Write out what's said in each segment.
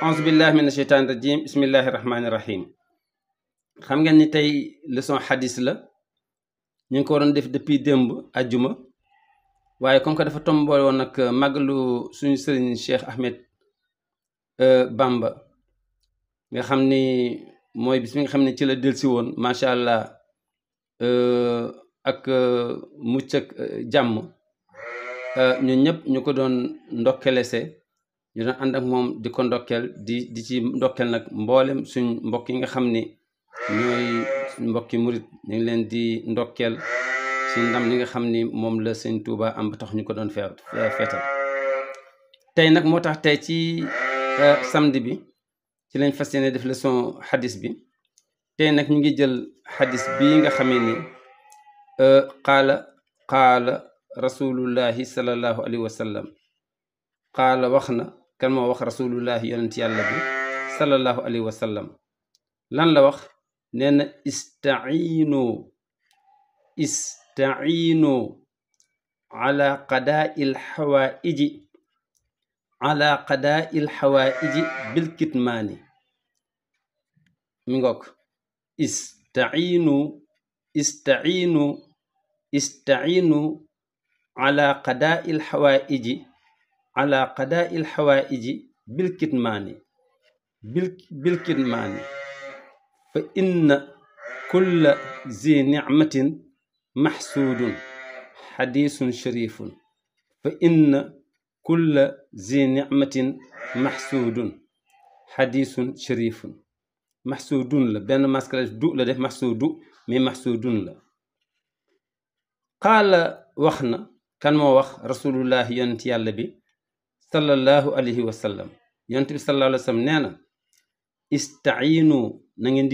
auzu billahi mina sheytaani rajim bismillahi rahmaani rahim. xam ngeen ni tey leçon xadis la ñu ngi ko waroon def depuis démb ajjuma waaye comme que dafa tombool woon nag màggalu suñu sëriñ Cheikh Ahmed Bamba nga xam ni mooy bis bi nga xam ne ci la delsi woon macha allah ak mucc ak jàmm ñun ñëpp ñu ko doon ndokkelese ñu doon ànd ak moom di ko ndokkeel di ci ndokkeel nag mboolem suñ mbokk yi nga xam ni ñooy suñ mbokki murit ñu ngi leen di ndokkeel ci ndam li nga xam ni moom la sëñ Touba am ba tax ñu ko doon feetal tey nag moo tax tey ci samedi bi ci lañ fas yéene def leçon xadis bi tey nag ñu ngi jël xadis bii nga xamee ni qaala rasulullahi sallallahu alayhi wa sallam qaala wax na kan moo wax rasulullahi yonent yàlla bi sallallahu alayhi wa sallam lan la wax nee na istaciinu ala qadaa'il xawaaiji bil kitmaani mi ngoog istaciinu ala qadaa'il xawaaiji bil kitmaani fa inna kulla zi nicmatin maxsuudun xadiisun sharifun fa inna kulla zi nicmatin maxsuudun xadiisun sharifun maxsuudun la benn maskala du la def maxsuudu mais maxsuudun la qaala wax na kan moo wax rasulullahi yonent yàlla bi sallallahu alayhi wa sallam yonent bi sallallahu alayhi wa sallam nee na istaciinu na ngeen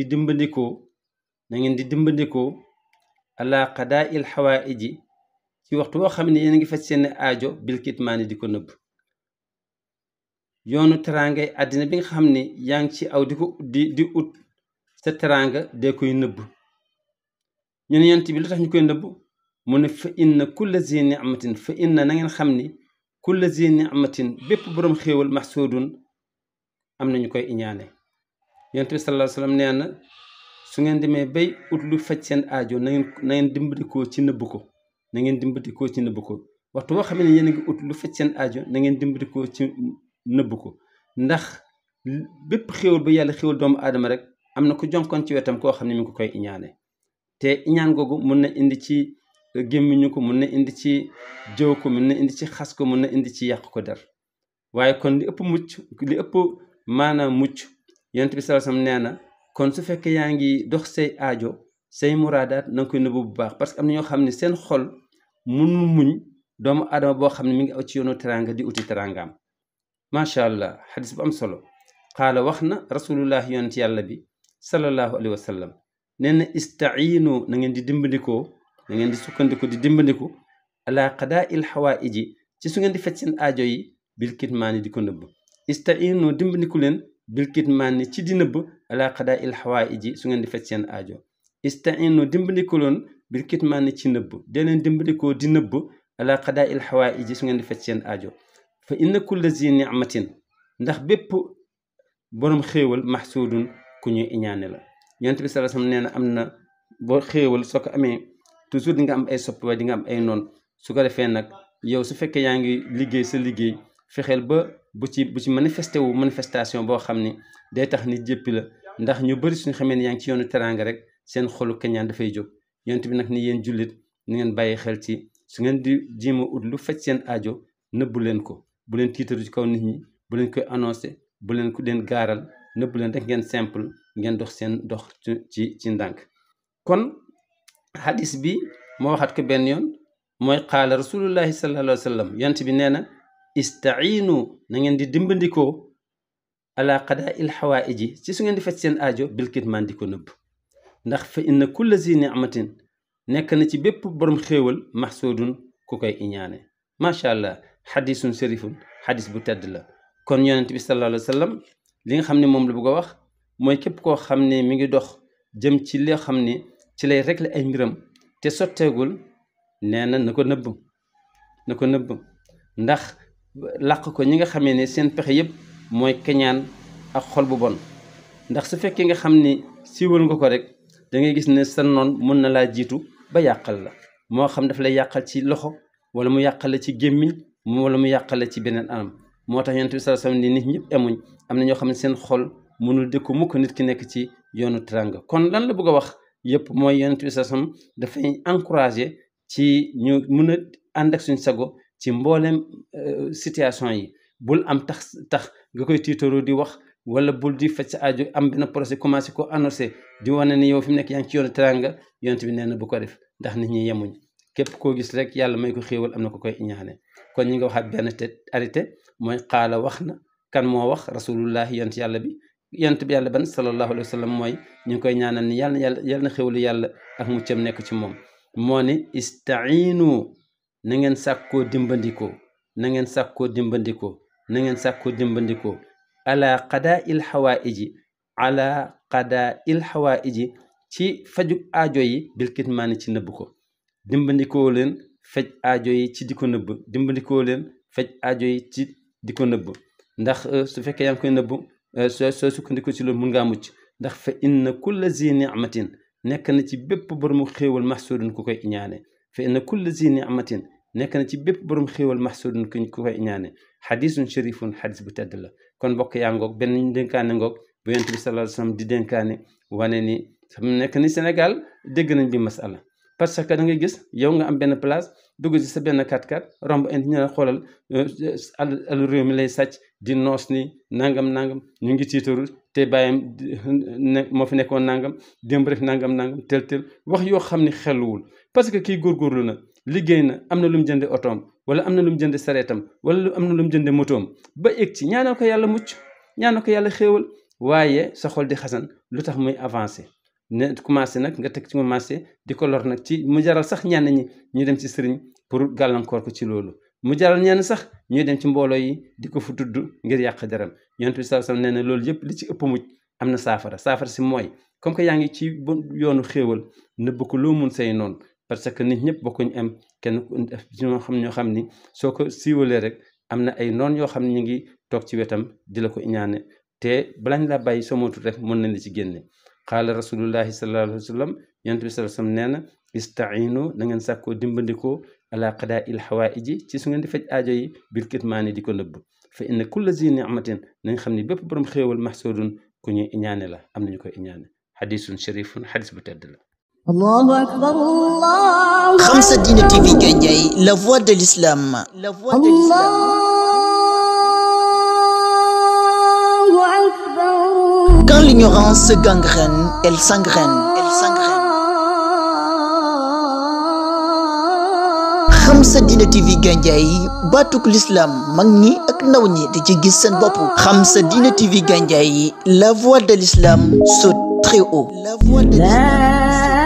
di dimbandikoo ala qadaa'il xawaaiji ci waxtu woo xam ne yéen a ngi faj seen aajo bil kitmaani di ko nëbb yoonu teraangay àddina bi nga xam ne yaa ngi ci aw di ut sa teraanga dee koy nëbb ñu ne yonent bi lu tax ñu koy nëbb mu ne fa inna kulla zi nicmatin fa inna na ngeen xam ni kulla zi nicmatin bépp boroom xéewal maxsuudun am na ñu koy iñaane yonent bi sallallahu alayhi wa sallam nee na su ngeen demee bay ut lu faj seen aajo na ngeen dimbandikoo ci nëbb ko waxtu boo xam ne yéen a ngi ut lu faj seen aajo na ngeen dimbandikoo ci nëbb ko ndax bépp xéewal ba yàlla xéewal doomu aadama rek am na ko jonkoon ci wetam koo xam ne mi ngi ko koy iñaane te iñaan googu mun na indi ci gémmiñu ko mun na indi ci jëw ko mun na indi ci xas ko mun na indi ci yàq ko der waaye kon li ëpp maanaam mucc yonent bi sallallahu alayhi wasallam nee na kon su fekkee yaa ngi dox say aajo say muraadaat na nga koy nëbbu bu baax parce que am na ñoo xam ne seen xol mënul muñ doomu aadama boo xam ne mi ngi aw ci yoonu teranga di uti terangaam macha allah xadis bu am solo qaala wax na rasulullah yonent yàlla bi sallallahu alayhi wa sallam nee na istaciinu na ngeen di dimbandikoo na ngeen di sukkandiku di dimbandiku ala qadaa'il xawaaiji ci su ngeen di faj seen aajo yi bil kitmaani di ko nëbb istaciinu dimbandiku leen bil kitmaani ci di nëbb ala qadaa'il xawaaiji su ngeen di faj seen aajo istaciinu dimbandiku loon bil kitmaani ci nëbb dee leen dimbandikoo di nëbb ala qadaa'il xawaaiji su ngeen di faj seen aajo fa inna kulla zi nicmatin ndax bépp boroom xéewal maxsuudun ku ñuy iñaane la yonent bi sallallahu alayhi wasallam nee na am na boo xéewal soo ko amee toujours di nga am ay soppi waaye di nga am ay noon su ko defee nag yow su fekkee yaa ngi liggéey sa liggéey fexeel ba bu ci manifestation boo xam ni day tax ni jéppi la ndax ñu bëri suñu xamee ne yaa ngi ci yoonu teraanga rek seen xolu kañaan dafay jóg yonent bi nag ni yéen jullit ni ngeen bàyyi xel ci su ngeen di jéem a ut lu faj seen aajo nëbbu leen ko bu leen tiitaru ci kaw nit ñi bu leen koy annoncé bu leen ko leen gaaral nëbbu leen rek ngeen simple ngeen dox seen dox ci ndànk kon hadis bi moo waxaat ko benn yoon mooy qaala rasulullahi sallallahu alayhi wa sallam yonent bi nee na istaciinu na ngeen di dimbandikoo ala qadaa'il xawaaiji ci su ngeen di faj seen aajo bil kitmaan di ko nëbb ndax fa inna kulla zi nicmatin nekk na ci bépp borom xéewal maxsuudun ku koy iñaane macha allah xadisun sharifun xadis bu tedd la kon yonent bi sallallahu alayhi wa sallam li nga xam ne moom la bëgg a wax mooy képp koo xam ne mi ngi dox jëm ci li xam ne ci lay régler ay mbiram te sotteegul nee na ko nëbb ndax làq ko ñi nga xamee ne seen pexe yëpp mooy keñaan ak xol bu bon ndax su fekkee nga xam ni siiwal nga ko rek da ngay gis ne sa noon mën na laa jiitu ba yàqal la moo xam daf lay yàqal ci loxo wala mu yàqal la ci gémmiñ wala mu yàqal la ci beneen anam moo tax Yonent bi sallallahu alayhi wasallam ni nit ñëpp emuñ am na ñoo xam ne seen xol mënul dékku mukk nit ki nekk ci yoonu teranga kon lan la bëgg a wax yëpp mooy Yonent bi sallallahu alayhi wasallam dafay encourager ci ñu mën a ànd ak suñ sago ci mboolem situation yi bul am tax nga koy tiitaroo di wax wala bul di faj sa aajo am benn projet commencé ko annoncé di wane ni yow fi mu nekk yaa ngi ci yoonu teranga Yonent bi nee na bu ko def ndax nit ñi yemuñ képp koo gis rek yàlla may ko xéewal am na ko koy iñaane kon ñi nga waxaat benn te arrêté mooy xaala wax na kan moo wax rasulullahi yonent yàlla bi yàlla ban sallallahu alayhi wa sallam mooy ñu ngi koy ñaanal ni yàlla na xéwalu yàlla ak muccam nekk ci moom moo ni istainu na ngeen sàkkoo dimbandikoo na ngeen sàkkoo dimbandikoo na ngeen sàkkoo dimbandikoo ala qadaa il xawaaiji ci faju aajo yi bil kitmaani ci nëbb ko dimbandikoo leen faj aajo yi ci di ko nëbb dimbandikoo leen faj aajo yi ci di ko nëbb ndax su fekkee yaa ngi koy nëbb soo sukkandiko ci loolu mun ngaa mucc ndax fa inna kulla zi ni'matin nekk na ci bépp boromu xéewal mahsudun ku koy iñaane fa inna kulla zi ni'matin nekk na ci bépp borom xéewal mahsudun ku koy iñaane xadisun sharifun xadis bu tedd la kon mbokk yaa ngoog benn dénkaane ngoog bu Yonent bi sallallahu alayhi wasallam di dénkaane wane ni xam nekk ni Sénégal dégg nañ bi masala parce que da ngay gis yow nga am benn place dugg ci sa benn 4x4 romb indi ñu la xoolal àll réew mi lay sàcc di noos ni nangam ñu ngi tiitaru te bàyyam moo fi nekkoon nangam démb rek nangam tel wax yoo xam ni xelluwul parce que kii góorgóorlu na liggéey na am na lu mu jënde otoom wala am na lu mu jënde sareetam wala am na lu mu jënde motoom ba egg ci ñaanal ko yàlla mucc ñaanal ko yàlla xéewal waaye sa xol di xasan lu tax muy avancé ne commencé nag nga teg ci commencé di ko lor nag ci mu jaral sax ñenn ñi ñu dem ci sëriñ pour gàllankoor ko ci loolu mu jaral ñenn sax ñuy dem ci mbooloo yi di ko fu tudd ngir yàq deram Yonent bi sallallahu alayhi wasallam nee na loolu yëpp li ci ëpp mucc am na saafara si mooy comme que yaa ngi ci yoonu xéewal nëbb ko loo mun say noonu parce que nit ñëpp bokkuñ am kenn ñoo xam ni soo ko siiwalee rek am na ay noon yoo xam ne ñu ngi toog ci wetam di la ko iñaane te balañ la bàyyi soo moytuwul rek mën nañ la ci génne qaala rasulullahi sallallahu alayhi wa sallam Yonent bi sallallahu alayhi wa sallam nee na istainu na ngeen sàkkoo dimbandikoo ala qadaa il xawaaiji ci su ngeen di faj aajo yi bil kitmaani di ko nëbb fa inna kulla zi ni'matin na nga xam ne bépp borom xéewal mahsudun ku ñuy iñaane la am nañu koy iñaane xadisun sharifun xadis bu tedd la Allahu akbar Allah. Khamsa Dina TV Gandiaye, la voix de l'islam. La voix de l'islam. Allahu akbar. Quand l'ignorance se gangrène, elle s'engraine. Khamsa Dina TV Gandiaye, batuk l'islam, mag ñi ak ndaw ñi di ci gis seen bopp. Khamsa Dina TV Gandiaye, la voix de l'islam saute très haut. La voix de l'islam.